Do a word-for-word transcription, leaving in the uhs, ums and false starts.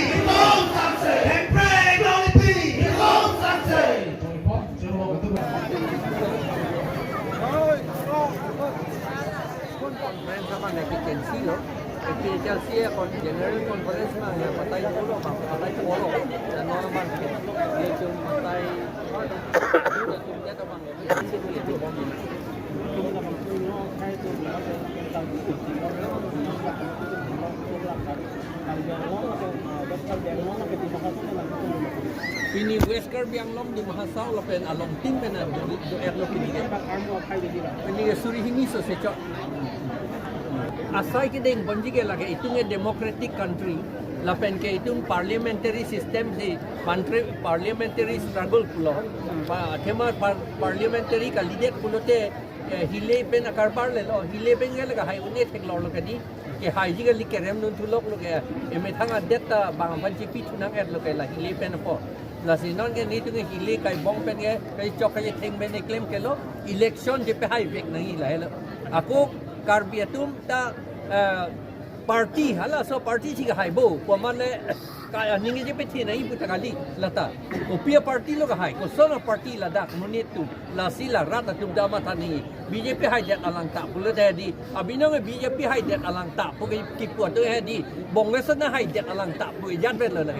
Hemprek Longlepi! Hemprek Longlepi! Conference abang A P H L C lo, A P H L C akon General Conference abang ya patai polo abang, patai polo. Dan orang abang, ya cuma patai, dia tu dia tu abang. Pini West Karbi Anglong Dima Hasao lapen along tin pen ado, do-etlo pini ke. Pini ke suri hini so se chok. Asai kedeng ponji ke lake itum ke democratic country. Lapen ke itum parliamentary system si, parliamentary struggle pulo. Pa, athema par-, parliamentary kalidet pulote, eh, hile pen akarbar lelo, hile pen ke lake hai un-e theklonglo kedi, ke haiji kali, kerem dun thuloklo ke, emethang adet ta bang aphan chepi thu nang-etlo ke la hile pen apo. Lasi non ke netum ke hile kai bong pen ke, kai chok kai theng pen keklem kelo, election chepehaivek nangji lahelo. Ako Karbi atum ta, eh, party, halaso party si kahai bo, komat le, ka aning chepethi nangji pu ta kali, lata. Kopi a-party lo kahai, koson a-party ladak monit atum, lasi la rat atum ta matha nangji. B J P haidet alang ta pulote hedi, abinong B J P haidet alang ta pu ke kipu atum hedi, Congress nang haidet alang ta pu ejat vet lo na.